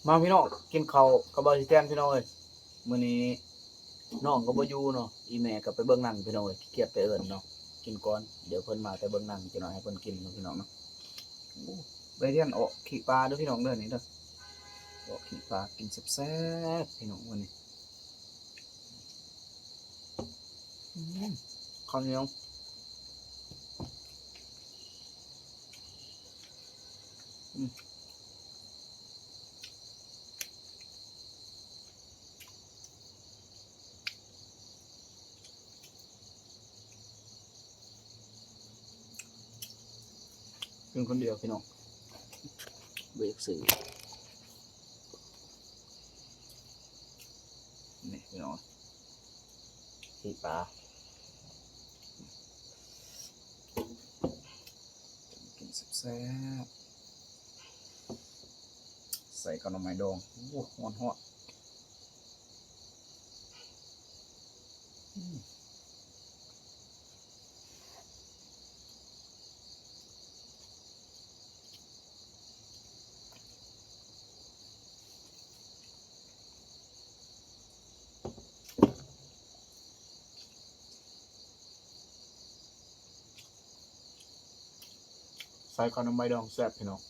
ມາພີ່ນ້ອງ ກິນເຂົ້າກັບບ່າວສີແຕນພີ່ນ້ອງເອີຍ. ມື້ນີ້ນ້ອງກໍບໍ່ຢູ່ເນາະ ອີ່ແມ່ກໍໄປເບິ່ງໜັງພີ່ນ້ອງເອີຍ ຂີ້ກຽດໄປເອີ້ນເນາະ. ກິນກ່ອນ ດຽວເພິ່ນມາແຕ່ເບິ່ງໜັງ ຈັ່ງໜ້ອຍໃຫ້ເພິ່ນກິນເນາະພີ່ນ້ອງເນາະ. ໂອ້ ໃບທຽນອອກຂີ້ປາເດີພີ່ນ້ອງເດີ ນີ້ເດີ ອອກຂີ້ປາ ກິນແຊບໆ ພີ່ນ້ອງມື້ນີ້. ອືມ ເຂົ້າໜຽວ ອືມ ກິນຄົນດຽວພີ່ນ້ອງ ບໍ່ຢາກຊື້. ນີ້ພີ່ນ້ອງ ຂີ້ປາ ກິນແຊບໆ ໃສ່ກັບໜໍ່ໄມ້ດອງ. ໂອ້ ຮ້ອນໆ ອືມ. ໃສ່ເຂົ້າໜໍ່ໄມ້ດອງແຊບພີ່ນ້ອງ.